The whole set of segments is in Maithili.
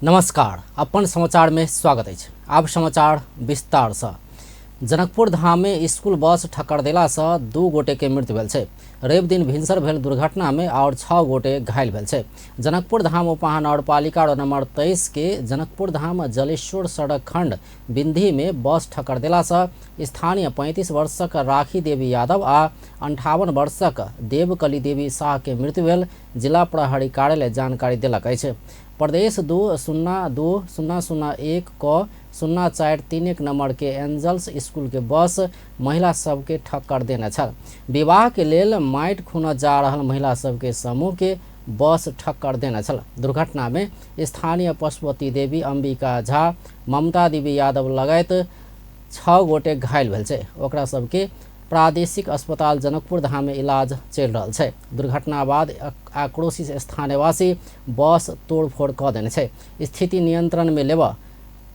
नमस्कार, अपन समाचार में स्वागत अछि। आब समाचार विस्तार से। जनकपुर धाम में स्कूल बस ठक्कर देला से 2 गोटे के मृत्यु भेल छै। रवि दिन भिनसर भेल दुर्घटना में और 6 गोटे घायल भेल छै। जनकपुर धाम उपमहानगरपालिका नंबर 23 के जनकपुर धाम जलेश्वर सड़क खंड बिंदी में बस ठक्कर देला से स्थानीय 35 वर्षक राखी देवी यादव आ 58 वर्षक देवकली देवी शाह के मृत्यु भेल जिला प्रहरी कार्यालय जानकारी देलक अछि। प्रदेश 2 0 2 0 0 1 क 0 4 3 1 नंबर के एंजल्स स्कूल के बस महिला सबके ठक्कर देने छल। विवाह के लेल माटि खुनऽ जा रहल महिला सबके समूह के बस ठक्कर देने छल। दुर्घटना में स्थानीय पशुपति देवी, अंबिका झा, ममता देवी यादव लगायत 6 गोटे घायल भेल छै। ओकरा सबके प्रादेशिक अस्पताल जनकपुर धाम में इलाज चलि रहल छै। दुर्घटना बाद आक्रोशित स्थानीयवासी बस तोड़फोड़ कऽ देने छै। स्थिति नियंत्रण में लेबऽ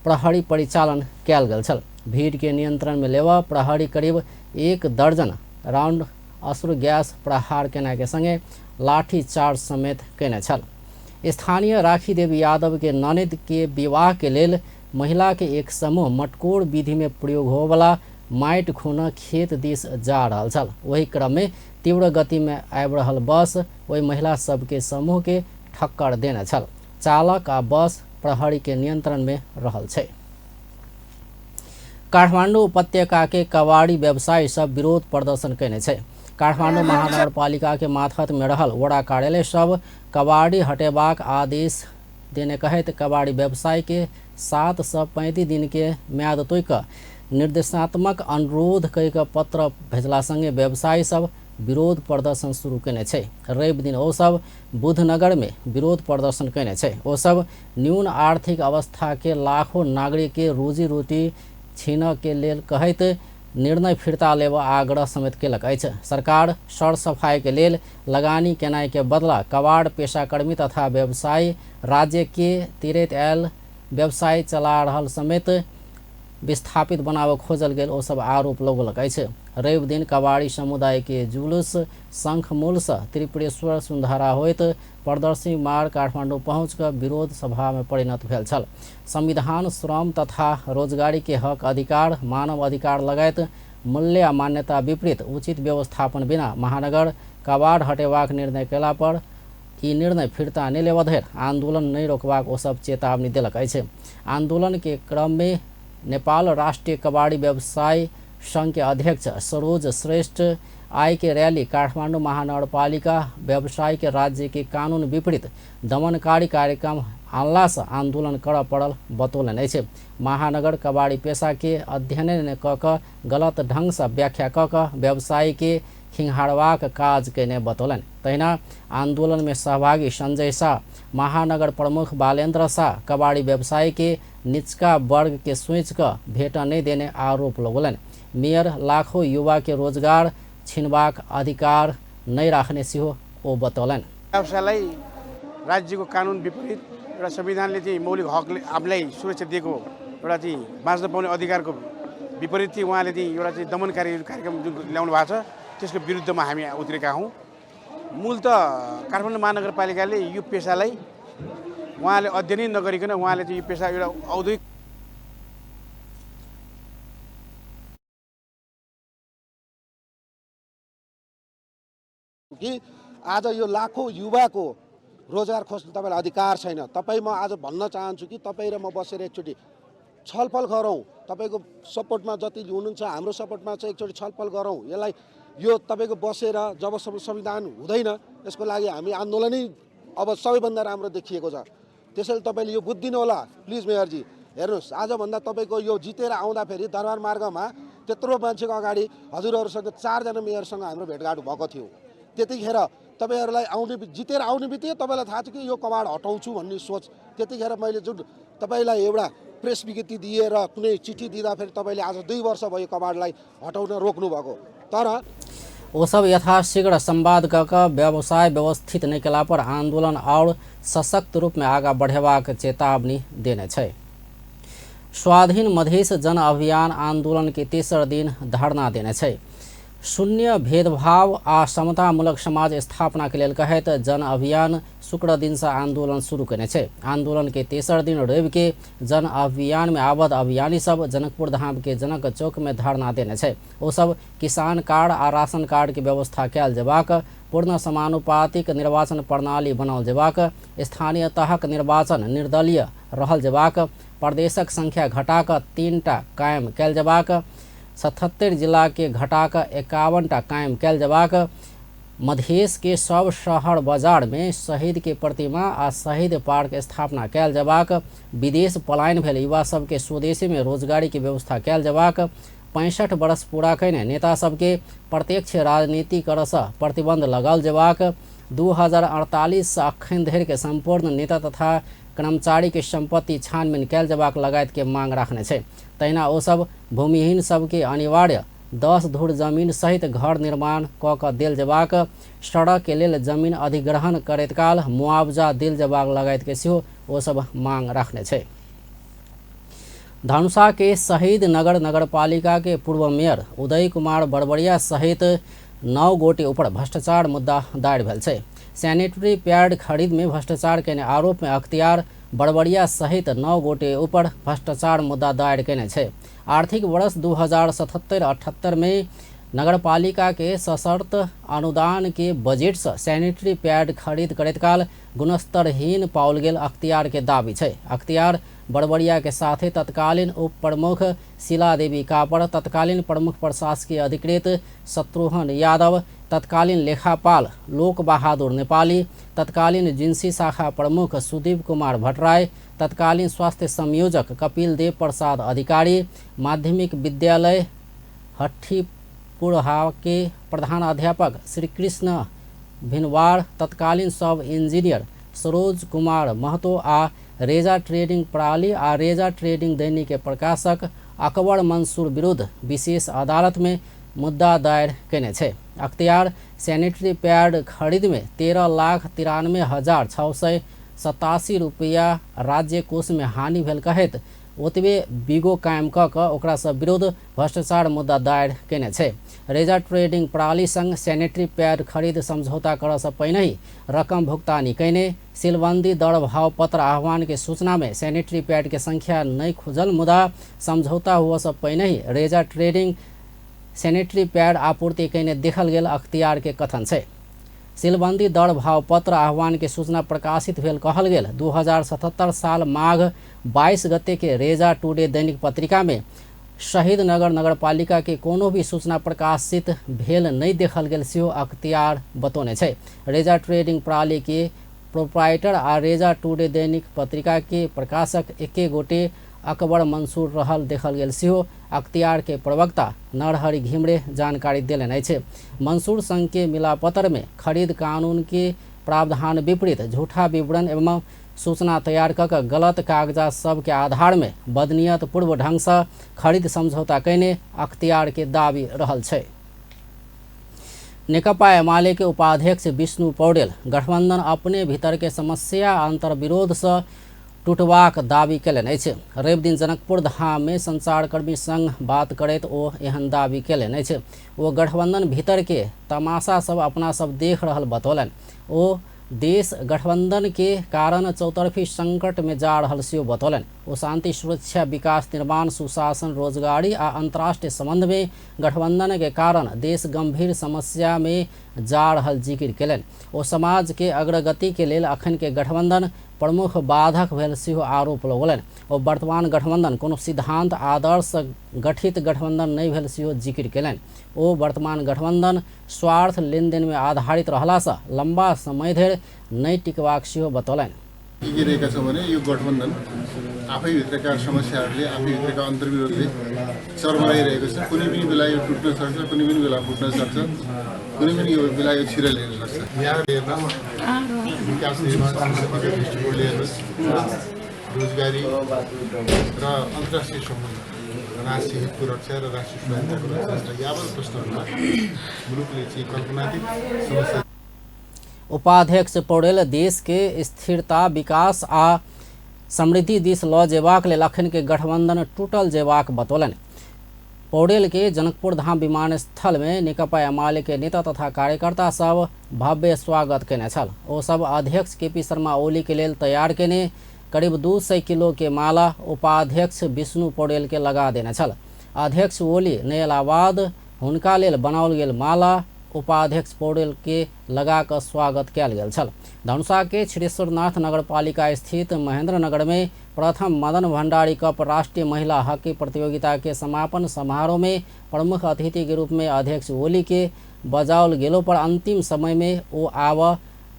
प्रहरी परिचालन कयल गेल छल। भीड़ के नियंत्रण में लेबऽ प्रहरी करीब 1 दर्जन राउंड अश्रु गैस प्रहार केनाइ के संगे लाठी चार्ज समेत केने छल। स्थानीय राखी देवी यादव के ननद के विवाह के लेल महिला के एक समूह मटकोर विधि में प्रयोग होवला माटि खुन खेत दिस जा रहल छल। ओहि क्रम में तीव्र गति में आबि रहल बस ओहि महिला सबके समूह के ठक्कर देने छल। चालक आ बस प्रहरी के नियंत्रण में रहल छै। काठमाडौँ उपत्यका के कबाड़ी व्यवसायी सब विरोध प्रदर्शन केने छै। काठमाडौँ महानगरपालिका के मातहत में रहल वडा कार्यालय सब कबाड़ी हटेबाक आदेश देने कहैत कबाड़ी व्यवसायी के 7 से 35 दिन के म्याद तोड़ि कऽ निर्देशात्मक अनुरोध कहि कऽ पत्र भेजला संगे व्यवसायी सब विरोध प्रदर्शन शुरू केने छै। रवि दिन ओ सब बुधनगर में विरोध प्रदर्शन केने छै। ओ सब न्यून आर्थिक अवस्था के लाखों नागरिक के रोजी रोटी छीनऽ के लेल कहैत निर्णय फिर्ता लेबऽ आग्रह समेत केलक अछि। सरकार सरसफाई के लेल लगानी केनाइ के बदला कबाड़ पेशाकर्मी तथा व्यवसायी राज्य के तिरैत आयल व्यवसाय चला रहल समेत विस्थापित बनाबऽ खोजल गेल ओ सब आरोप लगौलक अछि। रवि दिन कबाड़ी समुदाय के जुलूस शंखमूल से त्रिपुरेश्वर सुन्धारा होइत प्रदर्शनी मार्ग काठमाडौँ पहुँच कऽ विरोध सभा में परिणत भेल छल। संविधान, श्रम तथा रोजगारी के हक अधिकार, मानव अधिकार लगायत मूल्य आ मान्यता विपरीत उचित व्यवस्थापन बिना महानगर कबाड़ हटेबाक निर्णय केला पर ई निर्णय फिर्ता नहि लेबऽ धरि आंदोलन नहि रोकबाक ओ सब चेतावनी देलक अछि। आंदोलन के क्रम में नेपाल राष्ट्रीय कबाड़ी व्यवसाय संघ के अध्यक्ष सरोज श्रेष्ठ आय के रैली काठमाडौँ महानगरपालिका व्यवसाय के राज्य के कानून विपरीत दमनकारी कार्यक्रम आनला से आंदोलन करऽ पड़ल बतौलनि अछि। महानगर कबाड़ी पेशा के अध्ययन कऽ कऽ गलत ढंग से व्याख्या कऽ कऽ व्यवसायी के खिंघारबाक काज केने बतौलनि। तहिना आंदोलन में सहभागी संजय शाह, महानगर प्रमुख बालेन्द्र शाह कबाड़ी व्यवसायी के निचका वर्ग के सोचि कऽ भेट नहि देने आरोप लगौलनि। मेयर लाखों युवा के रोजगार छिनबाक अधिकार नहि राखने सेहो ओ बतौलनि। व्यवसायलाई राज्यको कानुन विपरीत एउटा संविधानले चाहिँ मौलिक हकले आफूलाई सुरक्षा दिएको एउटा चाहिँ बाँच्न पाउने अधिकारको विपरीत चाहिँ उहाँले चाहिँ एउटा चाहिँ दमनकारी कार्यक्रम जुन ल्याउनु भएको छ त्यसको विरुद्धमा हामी उत्रेका हौँ। मूल त काठमाडौँ महानगरपालिकाले यो पेसालाई उहाँले अध्ययनै नगरिकन उहाँले चाहिँ यो पेसा एउटा औद्योगिक कि आज यो लाखौँ युवाको रोजगार खोज्ने तपाईँलाई अधिकार छैन। म आज भन्न चाहन्छु कि तपाईँ र म बसेर एकचोटि छलफल गरौँ। तपाईँको सपोर्टमा जति हुनुहुन्छ हाम्रो सपोर्टमा चाहिँ एकचोटि छलफल गरौँ। यसलाई यो तपाईँको बसेर जबसम्म संविधान हुँदैन यसको लागि हामी आन्दोलनै अब सबैभन्दा राम्रो देखिएको छ। त्यसैले तपाईँले यो बुझिदिनु होला प्लिज मेयरजी। हेर्नुहोस्, आजभन्दा तपाईँको यो जितेर आउँदाखेरि दरबार मार्गमा त्यत्रो मान्छेको अगाडि हजुरहरूसँग 4जना मेयरसँग हाम्रो भेटघाट भएको थियो। त्यतिखेर तपाईँहरूलाई जितेर आउने बित्तिकै तपाईँलाई थाहा छ कि यो कबाड हटाउँछु भन्ने सोच। त्यतिखेर मैले जुन तपाईँलाई एउटा प्रेस विज्ञप्ति दिएर कुनै चिठी दिँदाखेरि तपाईँले आज 2 वर्ष भयो कबाडलाई हटाउन रोक्नु भएको। तर ओ सब यथाशीघ्र संवाद कऽ कऽ व्यवसाय व्यवस्थित नहि केला पर आंदोलन और सशक्त रूप में आगा बढ़ेबाक चेतावनी देने छै। स्वाधीन मधेश जन अभियान आंदोलन के तेसर दिन धरना देने छै। शून्य भेदभाव आ समतामूलक समाज स्थापना के लेल कहैत जन अभियान शुक्र दिन से आंदोलन शुरू केने छै। आंदोलन के तेसर दिन रवि के जन अभियान में आबद्ध अभियानी सब जनकपुर धाम के जनक चौक में धरना देने छै। ओ सब किसान कार्ड आ राशन कार्ड के व्यवस्था कयल जेबाक, पूर्ण समानुपातिक निर्वाचन प्रणाली बनाओल जेबाक, स्थानीय तहक निर्वाचन निर्दलीय रहल जेबाक, प्रदेशक संख्या घटा कऽ 3टा कायम कयल जेबाक, 77 जिला के घटा कऽ 51टा कायम कयल जेबाक, मधेश के सब शहर बाजार में शहीद के प्रतिमा आ शहीद पार्क स्थापना कयल जेबाक, विदेश पलायन भेल युवा सबके स्वदेशी में रोजगारी के व्यवस्था कयल जेबाक, 65 वर्ष पूरा कयने नेता सबके प्रत्यक्ष राजनीति करसँ प्रतिबंध लगाओल जेबाक, 2048 से अखन धरि के संपूर्ण नेता तथा कर्मचारी के संपत्ति छानबीन कयल जेबाक लगायत के मांग राखने छै। तहिना ओ सब भूमिहीन सबके अनिवार्य 10 धुर जमीन सहित घर निर्माण कऽ कऽ देल जेबाक, सड़क के लेल जमीन अधिग्रहण करैत काल मुआवजा देल जेबाक लगायत के सेहो ओ सब मांग राखने छै। धनुषा के शहीद नगर नगरपालिका के पूर्व मेयर उदय कुमार बरबरिया सहित 9 गोटे ऊपर भ्रष्टाचार मुद्दा दायर भेल छै। सैनिटरी पैड खरीद में भ्रष्टाचार केने आरोप में अख्तियार बरबरिया सहित 9 गोटे ऊपर भ्रष्टाचार मुद्दा दायर केने छै। आर्थिक वर्ष 2077-78 में नगरपालिका के सशर्त अनुदान के बजट से सैनिटरी पैड खरीद करैत काल गुणस्तरहीन पाओल गेल अख्तियार के दावी छै। अख्तियार बरबरिया के साथे तत्कालीन उप प्रमुख शिला देवी कापर, तत्कालीन प्रमुख प्रशासकीय अधिकृत शत्रुघ्न यादव, तत्कालीन लेखापाल लोक बहादुर नेपाली, तत्कालीन जिन्सी शाखा प्रमुख सुदीप कुमार भट्टराई, तत्कालीन स्वास्थ्य संयोजक कपिल देव प्रसाद अधिकारी, माध्यमिक विद्यालय हट्ठीपुरहा के प्रधान अध्यापक श्री कृष्ण भिनवार, तत्कालीन सब इंजीनियर सरोज कुमार महतो आ रेजा ट्रेडिंग प्रणाली आ रेजा ट्रेडिंग दैनिक के प्रकाशक अकबर मंसूर विरुद्ध विशेष अदालत में मुद्दा दायर केने छै। अख्तियार सैनिटरी पैड खरीद में 13,93,687 रुपया राज्य कोष में हानि भेल कहैत ओतबे बिगो कायम कऽ कऽ ओकरा सब विरुद्ध भ्रष्टाचार मुद्दा दायर केने छै। रेजा ट्रेडिंग प्रणाली संग सैनिटरी पैड खरीद समझौता करऽ से पहिने रकम भुगतानी कयने, सीलबंदी दर भाव पत्र आह्वान के सूचना में सैनिटरी पैड के संख्या नहीं खुजल, मुदा समझौता हुआ से पहिने रेजा ट्रेडिंग सैनिटरी पैड आपूर्ति कयने देखल गेल अख्तियार के कथन छै। सीलबंदी दर भाव पत्र आह्वान के सूचना प्रकाशित भेल कहल गेल 2077 साल माघ 22 गते के रेजा टुडे दैनिक पत्रिका में शहीद नगर नगरपालिका के कोनो भी सूचना प्रकाशित भेल नहीं देखल गेल सेहो अख्तियार बतौने छै। रेजा ट्रेडिंग प्रणाली के प्रोप्राइटर आ रेजा टुडे दैनिक पत्रिका के प्रकाशक एके गोटे अकबर मंसूर रहल देखल गेल सेहो अख्तियार के प्रवक्ता नरहरि घिमरे जानकारी देलनि अछि। मंसूर संघ के मिलापत्र में खरीद कानून के प्रावधान विपरीत झूठा विवरण एवं सूचना तैयार कऽ कऽ गलत कागजात सब के आधार में बदनियत पूर्व ढंग से खरीद समझौता कयने अख्तियार के दावी रहल छै। नेकपा एमाले के उपाध्यक्ष विष्णु पौडेल गठबंधन अपने भीतर के समस्या अंतर्विरोध से टूटबाक दावी केलनि अछि। रवि दिन जनकपुर धाम में संचारकर्मी संग बात करैत ओ एहन दावी केलनि अछि। ओ गठबंधन भीतर के तमाशा सब अपना सब देख रहल बतौलनि। ओ देश गठबंधन के कारण चौतरफी संकट में जा रहल सेहो बतौलनि। ओ शांति सुरक्षा विकास निर्माण सुशासन रोजगारी आ अंतर्राष्ट्रीय संबंध में गठबंधन के कारण देश गंभीर समस्या में जा रहल जिक्र केलनि। ओ समाज के अग्रगति के लेल अखन के गठबंधन प्रमुख बाधक भेल सेहो आरोप लगौलनि। ओ वर्तमान गठबंधन कोनो सिद्धांत आदर्श गठित गठबंधन नहि भेल सेहो जिक्र केलनि। ओ वर्तमान गठबंधन स्वार्थ लेनदेन में आधारित रहलासँ लंबा समय धरि नहि टिकबाक सेहो बतौलनि। के रहेका छौँ भने यो गठबन्धन आफैभित्रका समस्याहरूले आफैभित्रका अन्तर्विरोधले चरमराइरहेको छ। कुनै पनि बेला यो टुट्न सक्छ, कुनै पनि बेला फुट्न सक्छ, कुनै पनि यो बेला यो छिरल हेर्न सक्छ। यहाँ हेर्नुहोस्, विकास निर्माण संस्कृतिको दृष्टिकोणले हेर्नुहोस्, रोजगारी र अन्तर्राष्ट्रिय सम्बन्ध, राष्ट्रिय हितको रक्षा र राष्ट्रिय स्वायत्तताको रक्षा जस्ता यावत प्रश्नहरूमा मुलुकले चाहिँ कल्पनातीत समस्या। उपाध्यक्ष पौडेल देश के स्थिरता विकास आ समृद्धि दिस लऽ जेबाक लेल अखन के गठबंधन टूटल जेबाक बतौलनि। पौडेल के जनकपुर धाम विमानस्थल में नेकपा एमाले के नेता तथा कार्यकर्ता सब भव्य स्वागत केने छल। ओ सब अध्यक्ष केपी शर्मा ओली के लेल तैयार केने करीब 200 किलो के माला उपाध्यक्ष विष्णु पौडेल के लगा देने छल। अध्यक्ष ओली नहि अयला बाद हुनका लेल बनाओल गेल माला उपाध्यक्ष पौडेल के लगा कऽ स्वागत कयल गेल छल। धनुषा के क्षीरेश्वरनाथ नगरपालिका स्थित महेंद्रनगर में प्रथम मदन भंडारी कप राष्ट्रीय महिला हॉकी प्रतियोगिता के समापन समारोह में प्रमुख अतिथि के रूप में अध्यक्ष ओली के बजाओल गेलो पर अंतिम समय में ओ आबऽ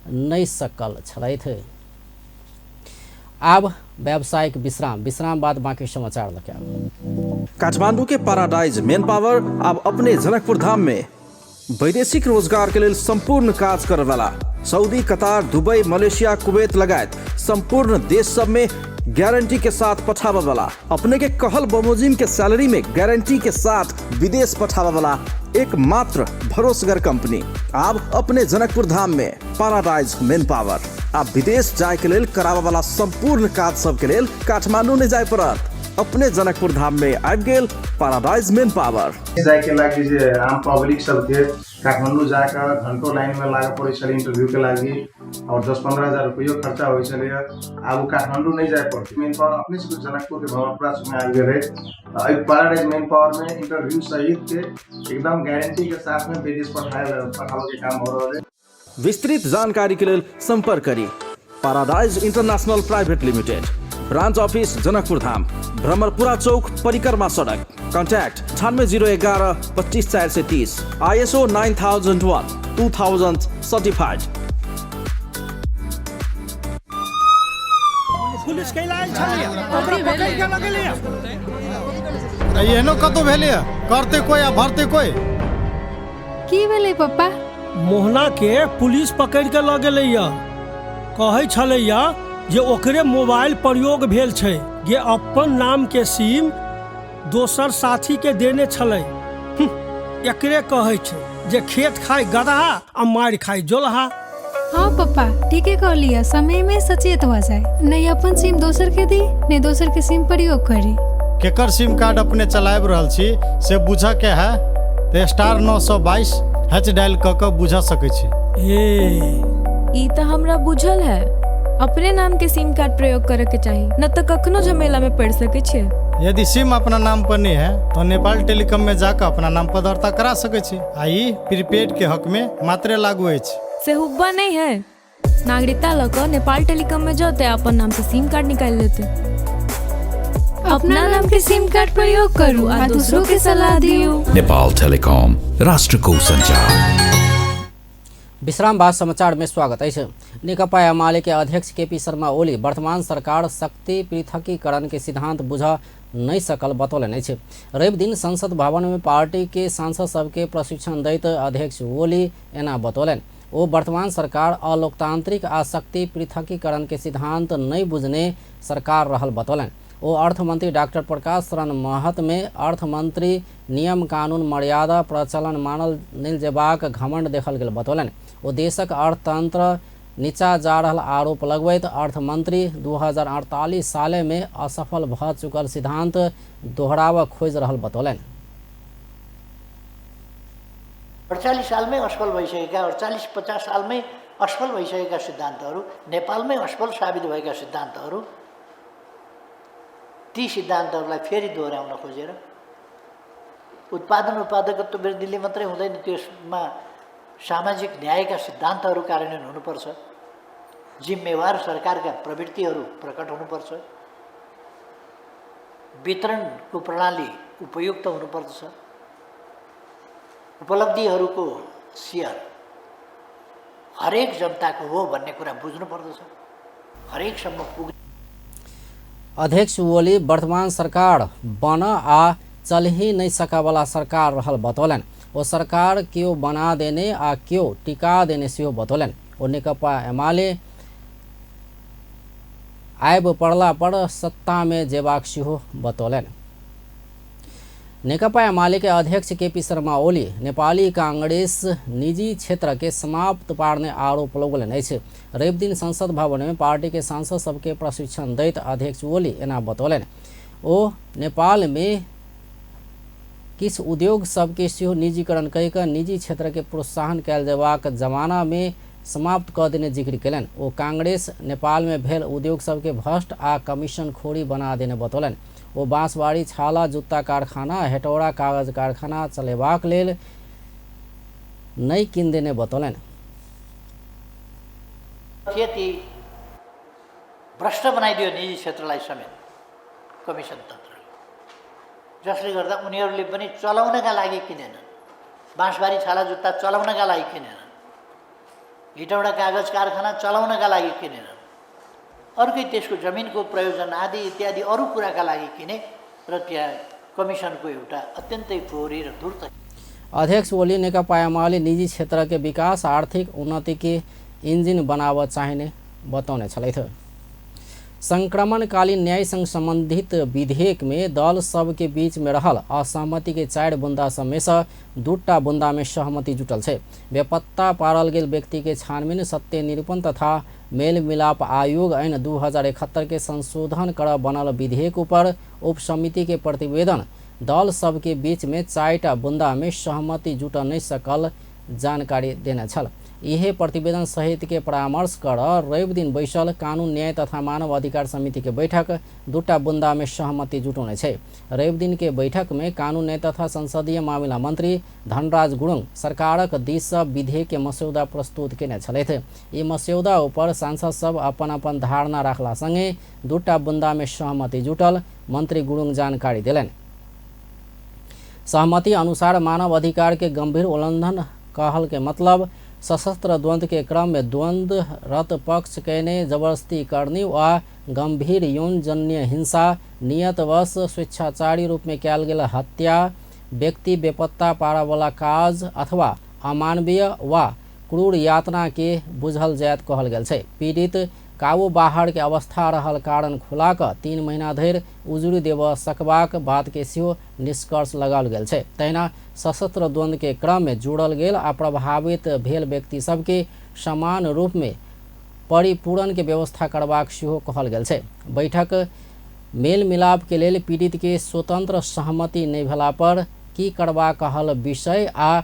नहि सकल छलथि। आब व्यावसायिक विश्राम, विश्राम बाद बाकी समाचार लऽ के। काठमांडू के पैराडाइज मेन पावर अब अपने जनकपुर धाम में वैदेशिक रोजगार के लेल संपूर्ण काज करे वाला Saudi, Qatar, Dubai, Malaysia, Kuwait लगायत संपूर्ण देश सब में गारंटी के साथ पठावे वाला, अपने के कहल बमोजिम के सैलरी में गारंटी के साथ विदेश पठावे वाला एकमात्र भरोसगर कंपनी अब अपने जनकपुर धाम में पैराडाइज मेन पावर। आप विदेश जाए के लेल करावे वाला संपूर्ण काज सब के लेल काठमांडू नहीं जाए पड़त, अपने जनकपुर धाम में आबि गेल पैराडाइज मेन पावर। जाए के लागि जे आम पब्लिक सबके काठमाडौँ जाकर घंटों लाइन में लागऽ पड़ै छलै इंटरव्यू के लागि और 10-15 हजार रुपयो खर्चा होइ छलै। आब ओ काठमाडौँ नहि जाय पड़तै, मेन पावर अपने सबके जनकपुर के भवनपुरा में आबि गेलै। एहि पैराडाइज मेन पावर में इंटरव्यू सहित के एकदम गारंटी के साथ में विदेश पठाबे के काम हो रहल है। विस्तृत जानकारी के लेल संपर्क करी paradise international private limited, branch office Janakpur Dham, Bhramarpura Chowk, परिक्रमा सड़क। Contact 98 011 25 430, ISO 9001 2000 certified. Police कैला आयल छलैया, ओकरा पकड़ि के लगेलैया। एहनो कतौ भेलैया, करते कोई आ भरते कोई। की भेलै पप्पा? मोहना के पुलिस पकड़ि के लऽ गेलैया। कहै छलैया जे ओकरे मोबाइल प्रयोग भेल छै, जे अपन नाम के सिम दोसर साथी के देने छलै। एकरे कहै छै जे खेत खाय गदहा आ मारि खाय जोलहा। हाँ पप्पा, ठीके कहलियै। समय में सचेत भऽ जाय, नहि अपन सिम दोसर के दी, नहि दोसर के सिम प्रयोग करी। केकर सिम कार्ड अपने चलाबि रहल छी से बुझऽ के है तऽ *922# डायल कऽ कऽ बुझऽ सकै छी। ए। ई तऽ हमरा बुझल है, अपने नाम के सिम कार्ड प्रयोग करे के चाही, न तऽ कखनो झमेला में पड़ सके छियै। यदि सिम अपना नाम पर नहीं है तो नेपाल टेलीकॉम में जाकर अपना नाम पर दर्ता करा सकै छी आ ई प्रीपेड के हक में मात्रे लागू अछि। से हुब्बा नहीं है, नागरिकता लऽ कऽ नेपाल टेलीकॉम में जते, अपन नाम से सिम कार्ड निकालि लेते। अपना नाम के सिम कार्ड प्रयोग करू आ दूसरों के सलाह दियौ। नेपाल टेलिकॉम, राष्ट्रको सञ्चार। विश्राम बाद समाचार में स्वागत अछि। नेकपा एमाले के अध्यक्ष केपी शर्मा ओली वर्तमान सरकार शक्ति पृथकीकरण के सिद्धांत बुझ नहि सकल बतौलनि अछि। रवि दिन संसद भवन में पार्टी के सांसद सबके प्रशिक्षण दैत अध्यक्ष ओली एना बतौलनि। ओ वर्तमान सरकार अलोकतांत्रिक आ शक्ति पृथकीकरण के सिद्धांत नहि बुझने सरकार रहल बतौलनि। ओ अर्थमंत्री डॉक्टर प्रकाश शरण महत में अर्थमंत्री नियम कानून मर्यादा प्रचलन मानल नहि जेबाक घमंड देखल गेल बतौलनि। ओ देशक अर्थतंत्र नीचा जा रहल आरोप लगबैत अर्थमंत्री 2048 साले में असफल भऽ चुकल सिद्धांत दोहराबऽ खोजि रहल बतौलनि। 48 सालमै असफल भइसकेका, 48-50 सालमै असफल भइसकेका सिद्धान्तहरू, नेपालमै असफल साबित भएका सिद्धान्तहरू, ती सिद्धान्तहरूलाई फेरि दोहोऱ्याउन खोजेर उत्पादन उत्पादकत्व वृद्धिले मात्रै हुँदैन, त्यसमा सामाजिक न्यायका सिद्धान्तहरू कार्यान्वयन हुनुपर्छ, जिम्मेवार सरकारका प्रवृत्तिहरू प्रकट हुनुपर्छ, वितरणको प्रणाली उपयुक्त हुनुपर्दछ, उपलब्धिहरूको सेयर हरेक जनताको हो भन्ने कुरा बुझ्नु पर्दछ, हरेकसम्म पुग्नु। अध्यक्ष ओली वर्तमान सरकार बन आ चलही नहि सकयवला सरकार रहल बतौलनि। ओ सरकार केओ बना देने आ केओ टिका देने सेहो बतौलनि। ओ नेकपा एमाले आबि पड़ला पर सत्तामे जेबाक सेहो बतौलनि। नेकपा एमाले के अध्यक्ष केपी शर्मा ओली नेपाली कांग्रेस निजी क्षेत्र के समाप्त पार्ने आरोप लगौलनि अछि। रवि दिन संसद भवन में पार्टी के सांसद सबके प्रशिक्षण दैत अध्यक्ष ओली एना बतौलनि। ओ नेपाल में किछु उद्योग सबके सेहो निजीकरण कहि कऽ निजी क्षेत्रके प्रोत्साहन कयल जेबाक जमानामे समाप्त कऽ देने जिक्र कयलनि। ओ कांग्रेस नेपालमे भेल उद्योग सबके भ्रष्ट आ कमीशनखोरी बना देने बतौलनि। ओ बाँसबाड़ी छाला जुत्ता कारखाना, हेटौड़ा कागज कारखाना चलेबाक लेल नहि किन देने बतौलनि। थिए ती भ्रष्ट बनाइदियो निजी क्षेत्रलाई समेत कमिसन तन्त्रले, जसले गर्दा उनीहरूले पनि चलाउनका लागि किनेनन्, बाँसबारी छाला जुत्ता चलाउनका लागि किनेनन्, हेटौँडा कागज कारखाना चलाउनका लागि किनेनन्, अर्कै त्यसको जमिनको प्रयोजन आदि इत्यादि अरू कुराका लागि किने र त्यहाँ कमिसनको एउटा अत्यन्तै फोहोरी र धूर्त। अध्यक्ष ओली नेकपा एमाले निजी क्षेत्र के विकास आर्थिक उन्नति के इंजिन बनाव चाहिने बतौने छलथि। संक्रमणकालीन न्यायसँग सम्बन्धित विधेयक में दल सब के बीच में रहल असहमति के 4 बुंदा समेत 2 बुंदा में सहमति जुटल छै। बेपत्ता पारल गेल व्यक्ति के छानबीन, सत्य निरूपण तथा मेल मिलाप आयोग ऐन 2071 के संशोधन कर बनल विधेयक ऊपर उपसमिति के प्रतिवेदन दल सब के बीच में 4 बुंदा में सहमति जुट नहीं सकल जानकारी देने छल। यह प्रतिवेदन सहित के परामर्श कर रवि दिन बैसल कानून न्याय तथा मानव अधिकार समिति के बैठक 2 बुंदा में सहमति जुटौने छै। रवि दिन के बैठक में कानून न्याय तथा संसदीय मामिला मंत्री धनराज गुरुङ सरकारक दिस सँ विधेयक के मस्यौदा प्रस्तुत केने छलथि। ई मस्यौदा ऊपर सांसद सब अपन अपन धारणा राखला संगे 2 बुंदा में सहमति जुटल मंत्री गुरुङ जानकारी देलनि। सहमति अनुसार मानव अधिकार के गंभीर उल्लंघन कहल के मतलब सशस्त्र द्वंद्व के क्रम में द्वंद्वरत पक्ष केने जबरदस्ती करनी वा गंभीर यौनजन्य हिंसा, नियतवश स्वेच्छाचारी रूप में कयल गेल हत्या, व्यक्ति बेपत्ता पारऽवला काज अथवा अमानवीय वा क्रूर यातना के बुझल जायत कहल गेल छै। पीड़ित काबू बाहर के अवस्था रहल कारण खुला कऽ 3 महीना धरि उजुरी देबऽ सकबाक बात के सेहो निष्कर्ष लगाओल गेल छै। तहिना सशस्त्र द्वंद्व के क्रम में जोड़ल गेल आ प्रभावित भेल व्यक्ति सबके समान रूप में परिपूरण के व्यवस्था करबाक सेहो कहल गेल छै। बैठक मेल मिलाप के लेल पीड़ित के स्वतंत्र सहमति नहि भेला पर की करबाक कहल विषय आ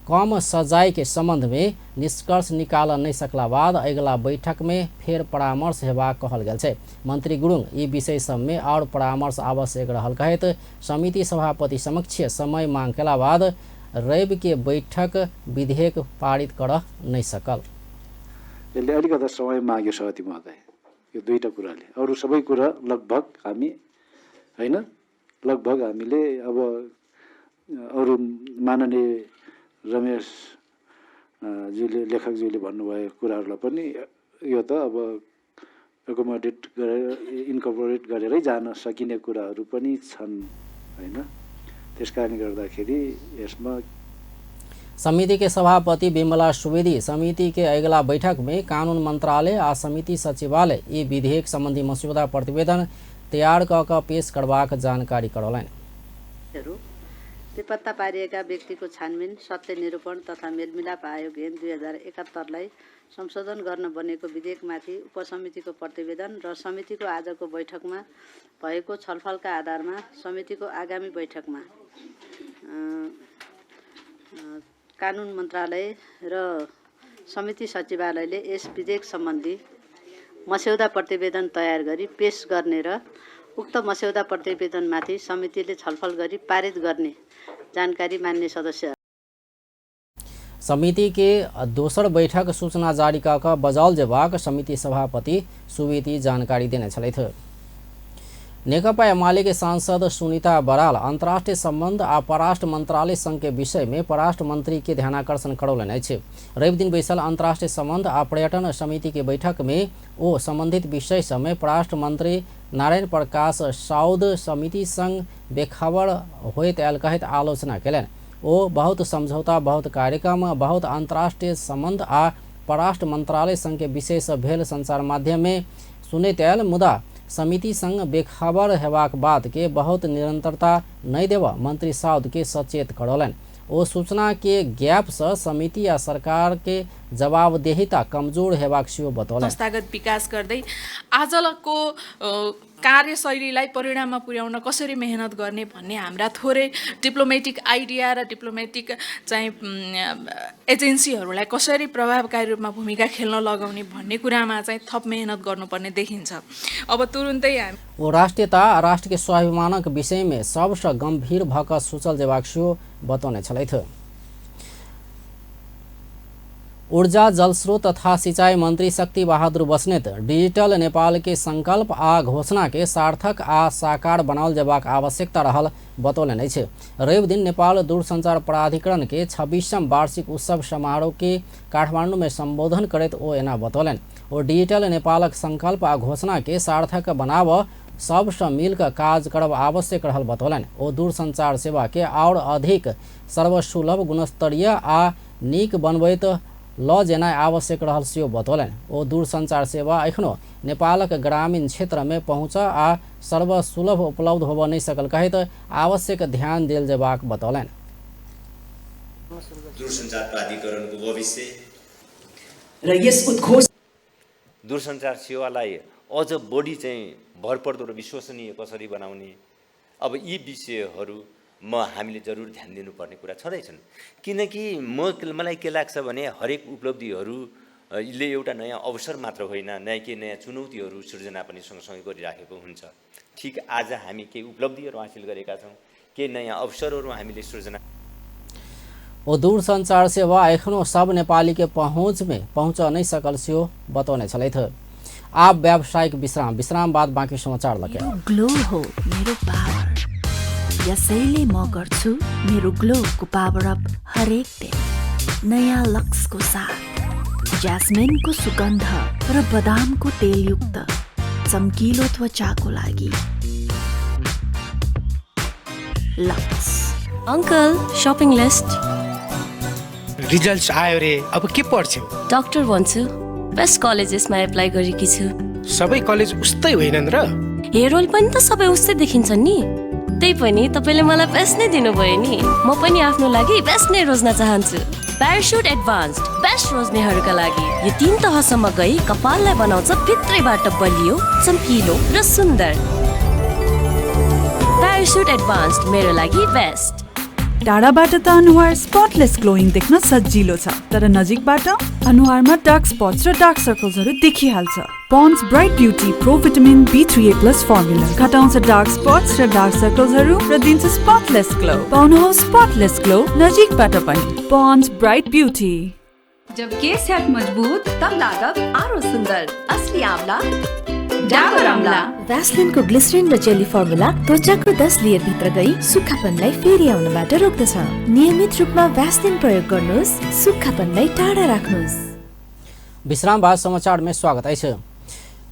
कम सजाय के संबंध में निष्कर्ष निकाल नहीं सकला बाद अगिला बैठक में फेर परामर्श हेबाक कहल गेल छै। मंत्री गुरुङ ई विषय सब में और परामर्श आवश्यक रहल कहैत समिति सभापति समक्ष समय मांग केला बाद रवि के बैठक विधेयक पारित कर नहीं सकल। यसले अलिकति समय माग्यो सभापति महोदय, यो दुईटा कुराले। अरू सबै कुरा लगभग हामी हैन, लगभग हामीले अब अरू माननीय रमेश जीले लेखकजीले भन्नुभएको कुराहरूलाई पनि यो त अब एकोमोडेट गरेर इन्कर्पोरेट गरेरै जान सकिने कुराहरू पनि छन् हैन। त्यस कारणले गर्दाखेरि यसमा समिति के सभापति विमला सुवेदी समिति के अगिला बैठक में कानून मंत्रालय आ समिति सचिवालय ई विधेयक संबंधी मस्यौदा प्रतिवेदन तैयार क पेश करबाक जानकारी करौलनि। बेपत्ता पारिएका व्यक्तिको छानबिन, सत्य निरूपण तथा मेलमिलाप आयोग ऐन 2071लाई संशोधन गर्न बनेको विधेयकमाथि उपसमितिको प्रतिवेदन र समितिको आजको बैठकमा भएको छलफलका आधारमा समितिको आगामी बैठकमा कानुन मन्त्रालय र समिति सचिवालयले यस विधेयक सम्बन्धी मस्यौदा प्रतिवेदन तयार गरी पेश गर्ने र उक्त मस्यौदा प्रतिवेदनमाथि समितिले छलफल गरी पारित गर्ने जानकारी मान्य सदस्य। समिति के दोसर बैठक सूचना जारी क बजाओल जेबाक समिति सभापति सुवेदी जानकारी देने छलथि। नेकपा एमाले के सांसद सुनीता बराल अंतर्राष्ट्रीय संबंध आ परराष्ट्र मंत्रालय संघ के विषय में परराष्ट्र मंत्री के ध्यानाकर्षण करौलनि अछि। रवि दिन बैसल अंतर्राष्ट्रीय संबंध आ पर्यटन समिति के बैठक में ओ संबंधित विषय सब में परराष्ट्र मंत्री नारायण प्रकाश साउद समिति संग बेखबर होइत आयल कहैत आलोचना केलनि। ओ बहुत समझौता, बहुत कार्यक्रम, बहुत अंतर्राष्ट्रीय संबंध आ परराष्ट्र मंत्रालय संघ के विषय सब भेल संचार माध्यम में सुनैत आयल, मुदा समिति संग बेखबर हेबाक बात के बहुत निरंतरता नहीं देव मंत्री साउद के सचेत करौलनि। ओ सूचना के गैप से समिति आ सरकार के जवाबदेहिता कमजोर हेबाक सेहो बतौलनि। संस्थागत विकास गर्दै आजको कार्यशैलीलाई परिणाममा पुर्याउन कसरी मेहनत गर्ने भन्ने हाम्रा थोरै डिप्लोमेटिक आइडिया र डिप्लोमेटिक चाहिँ एजेन्सीहरूलाई कसरी प्रभावकारी रूपमा भूमिका खेल्न लगाउने भन्ने कुरामा चाहिँ थप मेहनत गर्नुपर्ने देखिन्छ। अब तुरुन्तै हामी ओ राष्ट्रियता आ राष्ट्र के स्वाभिमानक विषय में सबसँ गंभीर भऽ कऽ सोचल जेबाक सेहो बतौने छलथि। ऊर्जा जलस्रोत तथा सिंचाई मंत्री शक्ति बहादुर बस्नेत डिजिटल नेपाल के संकल्प आ घोषणा के सार्थक आ साकार बनाओल जेबाक आवश्यकता रहल बतौलनि अछि। रवि दिन नेपाल दूरसंचार प्राधिकरण के 26म वार्षिक उत्सव समारोह के काठमांडू में संबोधन करैत ओ एना बतौलनि। ओ डिजिटल नेपालक संकल्प आ घोषणा के सार्थक बनाब सबसँ मिलकर काज करब आवश्यक रहल बतौलनि। ओ दूरसंचार सेवा के और अधिक सर्वसुलभ, गुणस्तरीय आ नीक बनबैत ल जेनाइ आवश्यक रहल सेहो बतौलनि। ओ दूरसंचार सेवा एखनो नेपालक ग्रामीण क्षेत्र में पहुँच आ सर्वसुलभ उपलब्ध होबय नहि सकल कहैत आवश्यक ध्यान देल जेबाक बतौलनि। दूरसञ्चार प्राधिकरणको भविष्य र यस उद्घोष दूरसञ्चार सेवालाई अझ बढी चाहिँ भरपर्दो र विश्वसनीय कसरी बनाउने, अब यी विषयहरू म हामीले जरुर ध्यान दिनुपर्ने कुरा छँदैछन्। किनकि मलाई के लाग्छ भने हरेक उपलब्धिहरू ले एउटा नयाँ अवसर मात्र होइन, नयाँ केही नयाँ चुनौतीहरू सृजना पनि सँगसँगै गरिराखेको हुन्छ। ठिक आज हामी केही उपलब्धिहरू हासिल गरेका छौँ, केही नयाँ अवसरहरू हामीले सृजना। ओ दूरसञ्चार सेवा एखनो सब नेपाली के पहुँच में पहुँच नहीं सकल सेहो बतौने छलथि। आप व्यावसायिक विश्राम, विश्राम बाद बाँकी समाचार लगे। ग्लो हो मेरो पावर, यसैले म गर्छु मेरो ग्लोको पावर अप हरेक दिन नयाँ लक्सको साथ। ज्यास्मिनको सुगन्ध र बदामको तेलयुक्त चम्किलो त्वचाको लागि Lux. Uncle, shopping list. Results आयो रे, अब के पढ्छौ? डाक्टर भन्छु, बेस्ट कलेजेसमा एप्लाई गरेकी छु। सबै कलेज उस्तै होइनन् र? हेयर ओइल पनि त सबै उस्तै देखिन्छन् नि। त्यही पनि तपाईँले मलाई बेस्ट नै दिनुभयो नि। म पनि आफ्नो लागि बेस्ट नै रोज्न चाहन्छु। प्यारासुट एडभान्स्ड बेस्ट रोज्नेहरूका लागि यो 3 तहसम्म गई कपाललाई बनाउँछ भित्रैबाट बलियो, चम्किलो र सुन्दर। प्यारासुट एडभान्स्ड मेरो लागि बेस्ट। टाढाबाट त अनुहार स्पटलेस ग्लोइङ देख्न सजिलो छ, तर नजिकबाट अनुहारमा डार्क स्पट्स र डार्क सर्कल्सहरू देखिहाल्छ। Pond's bright beauty pro vitamin B3A plus formula घटाउँछ डार्क स्पट्स र डार्क सर्कल्सहरू र दिन्छ स्पटलेस ग्लो। पाउनुहोस् स्पटलेस ग्लो नजिकबाट पनि। Pond's bright beauty. जब केस हैत मजबूत तब लागब आरो सुंदर। असली आंवला डाबर आंवला। भ्यासलिनको ग्लिसरिन र जेली फर्मुला त्वचाको 10 लेयर भित्र गई सुक्खापनलाई फेरि आउनबाट रोक्दछ। नियमित रूपमा भ्यासलिन प्रयोग गर्नुहोस्, सुक्खापनलाई टाढा राख्नुहोस्। विश्राम बाद समाचार में स्वागत अछि।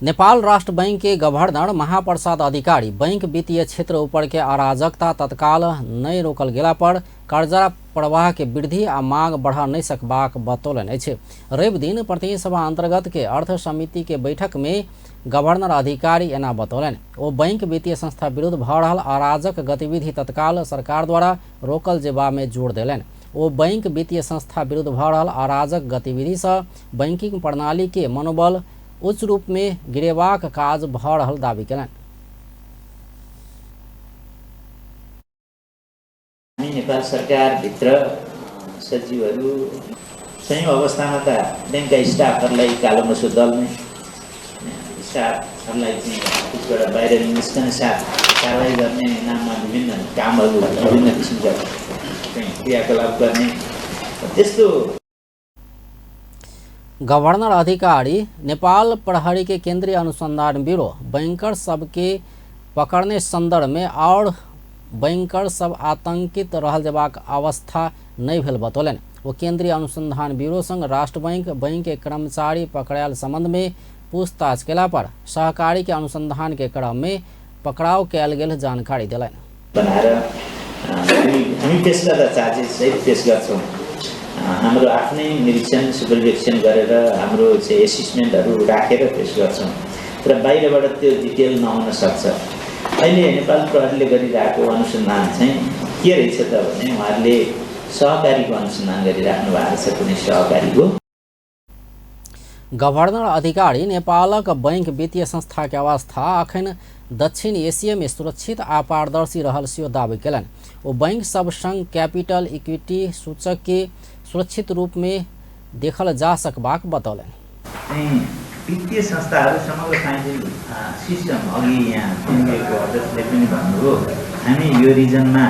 नेपाल राष्ट्र बैंक के गवर्नर महाप्रसाद अधिकारी बैंक वित्तीय क्षेत्र ऊपर के अराजकता तत्काल नहीं रोकल गेला पर कर्जा प्रवाह के वृद्धि आ मांग बढ़ा नहीं सकबाक बतौलनि अछि। रवि दिन प्रतिनिधि सभा अंतर्गत के अर्थ समिति के बैठक में गवर्नर अधिकारी एना बतौलनि। ओ बैंक वित्तीय संस्था विरुद्ध भऽ रहल अराजक गतिविधि तत्काल सरकार द्वारा रोकल जेबा में जोर देलनि। ओ बैंक वित्तीय संस्था विरुद्ध भऽ रहल अराजक गतिविधि से बैंकिंग प्रणाली के मनोबल उच्च रूप में गिरेबाक काज भऽ रहल दावी केलनि। हामी नेपाल सरकारभित्र सचिवहरू सयौँ अवस्थामा त ब्याङ्कका स्टाफहरूलाई कालो मसो दल्ने, स्टाफहरूलाई चाहिँ त्यसबाट बाहिर निस्कने साथ कारवाही गर्ने नाममा विभिन्न कामहरू, विभिन्न किसिमका चाहिँ क्रियाकलाप गर्ने त्यस्तो। गवर्नर अधिकारी नेपाल प्रहरी के केंद्रीय अनुसंधान ब्यूरो बैंकर सबके पकड़ने संदर्भ में और बैंकर सब आतंकित रहल जेबाक अवस्था नहीं भेल बतौलनि। वो केंद्रीय अनुसंधान ब्यूरो संग राष्ट्र बैंक बैंक के कर्मचारी पकड़ायल संबंध में पूछताछ केला पर सहकारी के अनुसंधान के क्रम में पकड़ाव कयल गेल जानकारी देलनि। बनाएर हामी पेश गर्दा चार्जेस सहित पेश गर्छौँ। हाम्रो आफ्नै निरीक्षण सुपरभिजन गरेर हाम्रो चाहिँ एसेसमेन्टहरू राखेर पेश गर्छौँ, तर बाहिरबाट त्यो डिटेल नआउन सक्छ। अहिले नेपाल प्रहरीले गरिरहेको अनुसन्धान चाहिँ के रहेछ त भने उहाँहरूले सहकारीको अनुसन्धान गरिराख्नु भएको छ कुनै सहकारीको। गवर्नर अधिकारी नेपालक बैंक वित्तीय संस्था के अवस्था अखन दक्षिण एशिया में सुरक्षित आ पारदर्शी रहल सेहो दावी केलनि। ओ बैंक सब संग कैपिटल इक्विटी सूचक के सुरक्षित रूप में देखल जा सकबाक बतौलनि। वित्तीय संस्थाहरू समग्र फाइनेन्सियल सिस्टम अघि यहाँ एनबिएको अध्यक्षले पनि भन्नुभयो, हामी यो रिजनमा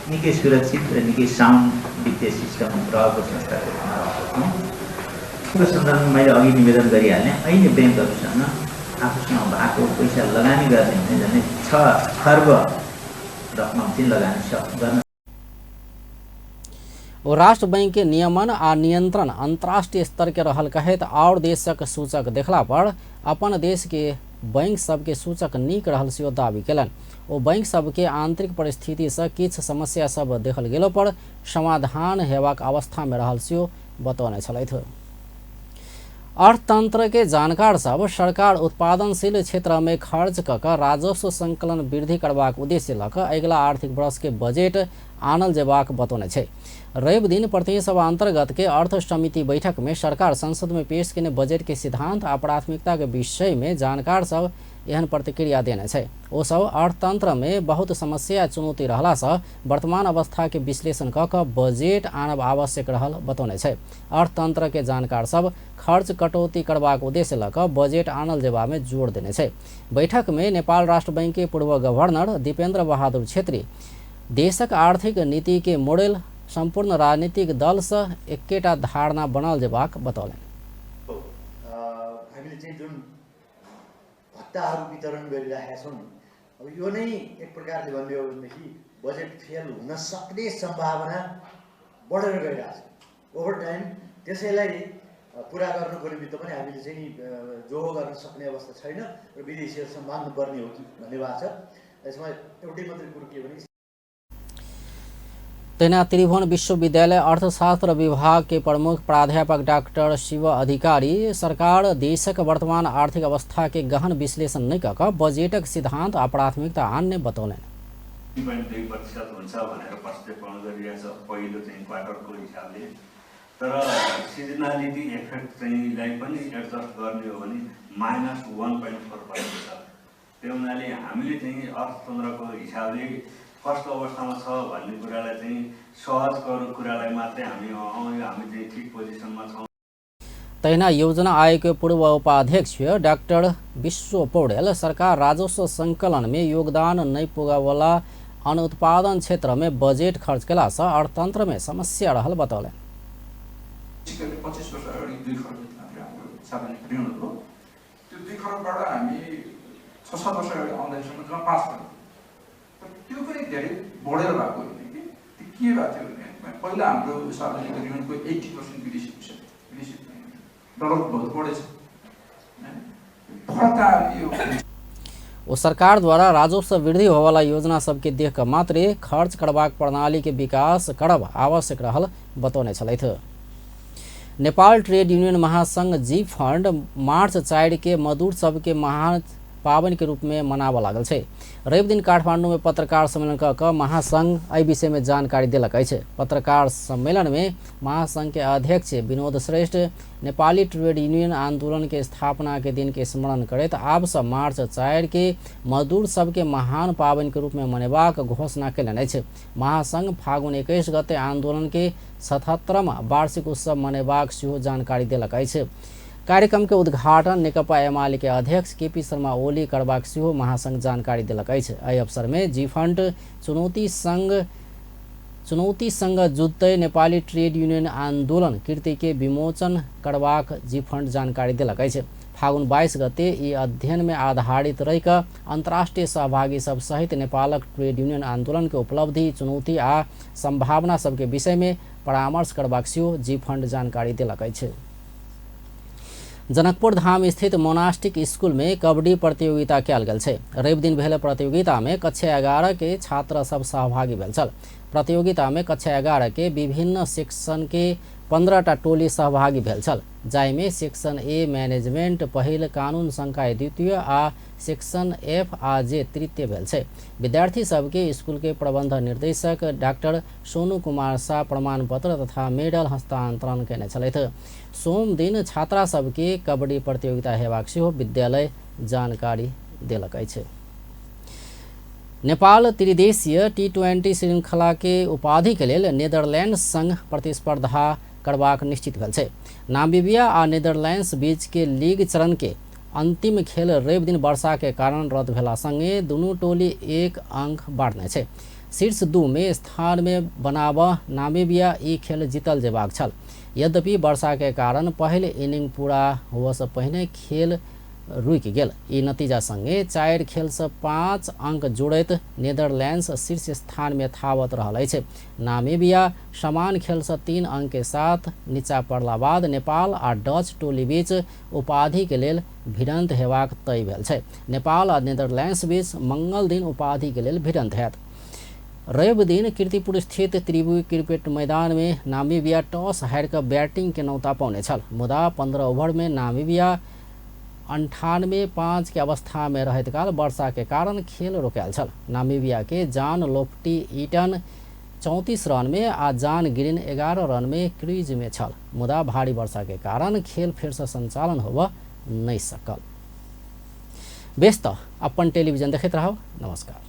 निकै सुरक्षित र निकै साउन्ड वित्तीय सिस्टम रहेको संस्थाको रूपमा रहेको छौँ। यो सन्दर्भमा मैले अघि निवेदन गरिहालेँ, अहिले ब्याङ्कहरूसँग आफूसँग भएको पैसा लगानी गर्ने भने झन्डै 6 खर्ब रकम चाहिँ लगानी गर्न। ओ राष्ट्र बैंक के नियमन आ नियंत्रण अंतर्राष्ट्रीय स्तर के रहल कहैत और देशक सूचक देखला पर अपन देश के बैंक सबके सूचक नीक रहल सेहो दावी केलनि। ओ बैंक सबके आंतरिक परिस्थिति से किछु समस्या सब देखल गेलो पर समाधान हेबाक अवस्था में रहल सेहो बतौने छलथि। अर्थतंत्र के जानकार सब सरकार उत्पादनशील क्षेत्र में खर्च क क राजस्व संकलन वृद्धि करबाक उद्देश्य ल क अगिला आर्थिक वर्ष के बजेट आनल जेबाक बतौने छै। रवि दिन प्रतिनिधि सभा अंतर्गत के अर्थ समिति बैठक में सरकार संसद में पेश केने बजट के सिद्धांत आ प्राथमिकता के विषय में जानकार सब एहन प्रतिक्रिया देने छै। ओ सब अर्थतंत्र में बहुत समस्या चुनौती रहला से वर्तमान अवस्था के विश्लेषण क क बजट आनब आवश्यक रहल बतौने छै। अर्थतंत्र के जानकार सब खर्च कटौती करबाक उद्देश्य ल क बजट आनल जेबा में जोर देने छै। बैठक में नेपाल राष्ट्र बैंक के पूर्व गवर्नर दीपेंद्र बहादुर छेत्री देशक आर्थिक नीति के मॉडल संपूर्ण राजनीतिक दल से एकेटा धारणा बनल जेबाक बतौलनि। हामीले चाहिँ जुन भत्ताहरू वितरण गरिरहेका छौँ नि, अब यो नै एक प्रकारले भन्ने हो भनेदेखि बजेट फेल हुन सक्ने सम्भावना बढेर गइरहेछ ओभर टाइम। त्यसैलाई पुरा गर्नुको निमित्त पनि हामीले चाहिँ जोहो गर्न सक्ने अवस्था छैन र विदेशीहरूसँग माग्नुपर्ने हो कि भन्ने भएको छ। यसमा एउटै मात्रै कुरो के भने तहिना त्रिभुवन विश्वविद्यालय अर्थशास्त्र विभाग के प्रमुख प्राध्यापक डॉक्टर शिव अधिकारी सरकार देशक वर्तमान आर्थिक अवस्था के गहन विश्लेषण नहि क क बजेटक सिद्धांत आ प्राथमिकता आन्य बतौलनि। 3.2% हुन्छ भनेर प्रक्षेपण गरिरहेछ पहिलो चाहिँ क्वार्टरको हिसाबले, तर सिजनालिटी इफेक्ट चाहिँ लाई पनि एडजस्ट गर्ने हो भने -1.4% छ। त्यो हुनाले हामीले चाहिँ अर्थतन्त्रको हिसाबले कस्तो अवस्थामा छ भन्ने कुरालाई चाहिँ सहज कुरालाई मात्रै हामी चाहिँ ठिक पोजिसनमा छौँ। तहिना योजना आयोग के पूर्व उपाध्यक्ष डॉक्टर विश्व पौडेल सरकार राजस्व संकलन में योगदान नहीं पुगावला अनुत्पादन क्षेत्र में बजेट खर्च केला से अर्थतंत्र में समस्या रहल बतौलनि। 25 वर्ष अगाडि 2 खर्ब मात्रै हाम्रो सार्वजनिक ऋण हो, त्यो 2 खर्बबाट हामी 6-7 वर्ष अगाडि आउँदैसम्म जम्मा 5 खर्ब, त्यो पनि धेरै बढेर भएको होइन कि त्यो के भएको थियो भने पहिला हाम्रो सार्वजनिक ऋणको 80% विदेशी पैसा, विदेशी डलरको बहुत बढेछ फरक यो। ओ सरकार द्वारा राजस्व वृद्धि होवाला योजना सबके देख क मात्रै खर्च करबाक प्रणाली के विकास करब आवश्यक रहल बतौने छलथि। नेपाल ट्रेड यूनियन महासंघ जी फंड मार्च 4 के मजदूर सबके महान पावन के रूप में मनाबऽ लागल छै। रवि दिन काठमांडू में पत्रकार सम्मेलन क क महासंघ एहि विषय में जानकारी देलक अछि। पत्रकार सम्मेलन में महासंघ के अध्यक्ष विनोद श्रेष्ठ नेपाली ट्रेड यूनियन आंदोलन के स्थापना के दिन के स्मरण करैत आब से मार्च 4 के मजदूर सबके महान पावन के रूप में मनेबाक घोषणा केलनि अछि। महासंघ फागुन 21 गते आंदोलन के 77वां वार्षिक उत्सव मनेबाक सेहो जानकारी देलक अछि। कार्यक्रम के उद्घाटन नेकपा एमाले के अध्यक्ष केपी शर्मा ओली करबाक सेहो महासंघ जानकारी देलक अछि। एहि अवसर में जी फंड चुनौती संग जुझतै नेपाली ट्रेड यूनियन आंदोलन कृति के विमोचन करबाक जी फंड जानकारी देलक अछि। फागुन 22 गते ई अध्ययन में आधारित रहि क अंतर्राष्ट्रीय सहभागी सब सहित नेपालक ट्रेड यूनियन आंदोलन के उपलब्धि, चुनौती आ संभावना सबके विषय में परामर्श करबाक सेहो जी फंड जानकारी देलक अछि। जनकपुर धाम स्थित मोनास्टिक स्कूल में कबड्डी प्रतियोगिता कयल गेल छै। रवि दिन भेल प्रतियोगिता में कक्षा 11 के छात्र सब सहभागी भेल छल। प्रतियोगिता में कक्षा 11 के विभिन्न सेक्शन के 15टा टोली सहभागी भेल छल, जाहिमे सेक्शन ए मैनेजमेंट पहिल, कानून संकाय द्वितीय आ सेक्शन एफ आ जे तृतीय भेल छै। विद्यार्थी सबके स्कूल के प्रबंध निर्देशक डाक्टर सोनू कुमार शाह प्रमाण पत्र तथा मेडल हस्तांतरण केने छलथि। सोम दिन छात्रा सबके कबड्डी प्रतियोगिता हेबाक सेहो विद्यालय जानकारी देलक अछि। नेपाल त्रिदेशीय T20 श्रृंखला के उपाधि के लेल नेदरलैंड्स संग प्रतिस्पर्धा करबाक निश्चित भेल छै। नामीबिया आ नेदरलैंड्स बीच के लीग चरण के अंतिम खेल रवि दिन वर्षा के कारण रद्द भेला संगे दुनू टोली 1 अंक बाँटने छै। शीर्ष 2 में स्थान में बनाब नामीबिया ई खेल जीतल जेबाक छल। यद्यपि वर्षा के कारण पहिल इनिंग पूरा होबऽ से पहिने खेल रुकि गेल। ई नतीजा संगे 4 खेल से 5 अंक जोड़ैत नेदरलैंड्स शीर्ष स्थान में थावत रहल अछि। नामीबिया समान खेल से 3 अंक के साथ नीचा पड़ला बाद नेपाल आ डच टोली बीच उपाधि के लेल भिड़ंत हेबाक तय भेल छै। नेपाल आ नेदरलैंड्स बीच मंगल दिन उपाधि के लेल भिड़ंत हैत। रवि दिन कीर्तिपुर स्थित त्रिभुवन क्रिकेट मैदान में नामीबिया टॉस हारि कऽ बैटिंग के नौता पौने छल, मुदा 15 ओवर में नामीबिया 98-5 के अवस्था में रहैत काल वर्षा के कारण खेल रोकायल छल। नामीबिया के जान लोफ्टी ईटन 34 रन में आ जान ग्रीन 11 रन में क्रीज में छल, मुदा भारी वर्षा के कारण खेल फेर से संचालन होबऽ नहीं सकल। बेस त अपन टेलीविजन देखैत रहब। नमस्कार।